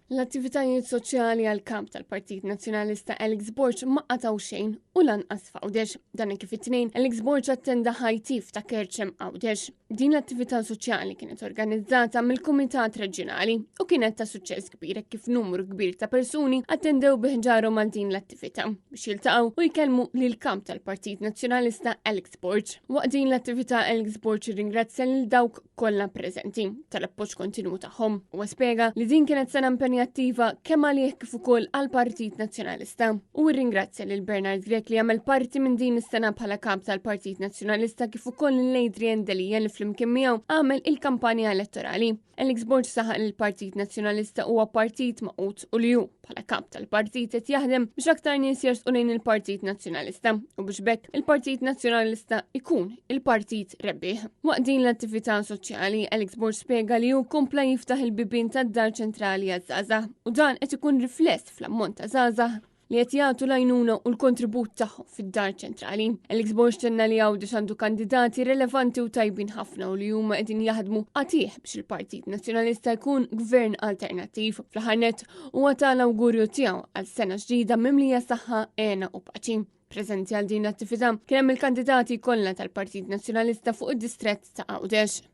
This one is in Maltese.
L-attivitajiet soċjali għal kamp tal-Partit Nazzjonalista Alex Borg ma qataw xejn u lanqas f'Għawdex. Dan kif it-tnejn Alex Borg attenda ħajtif ta' Kerċem Għawdex. Din l-attività soċjali kienet organizzata mill-Kumitat Reġjonali u kienet ta' suċċess kbir kif numru kbir ta' persuni attendew biħġarhom għal din l-attività biex jiltaqgħu u jkellmu lil kamp tal-Partit Nazzjonalista Alex Borg. Waqt din l-attività Alex Borg irringrazzja lil dawk kollha preżenti tal-appoġġ kontinwu tagħhom. Huwa spjega li din kienet sena impenjattiva kemm għalih kif ukoll għall-Partit Nazzjonalista. U rringrazzja lil Bernard Grech li għamel parti minn din is-sena bħala kap tal-Partit Nazzjonalista kif ukoll lil Adrian Delia li flimkien miegħu għamel il-kampanja elettorali. Alex Borg saħaq li l-Partit Nazzjonalista huwa partit maqut u li hu bħala kap tal-partit qed jaħdem biex aktar nies jersqu lejn il-Partit Nazzjonalista u biex bekk il-Partit Nazzjonalista ikun il-partit rebbieħ. Waqt din l-attività soċjali, Alex Borg spjega li hu kompla jiftaħ il-bibien tad-dar ċentrali għaż-żgħażagħ u dan qed ikun rifless fl-ammont ta' żgħażagħ li qed jagħtu l-għajnuna u l-kontribut tagħhom fid-dar ċentrali. Alex Borg tenna li Għawdex għandu kandidati relevanti u tajbin ħafna u li huma qegħdin jaħdmu qatigħ biex il-Partit Nazzjonalista jkun gvern alternattiv. Fl-aħħar nett huwa ta l-awgurju tiegħu għal sena ġdida mimlija saħħa, hena u paċi. Preżenti għal din l-attività kien hemm il-kandidati kollha tal-Partit Nazzjonalista fuq id-distrett ta' Għawdex.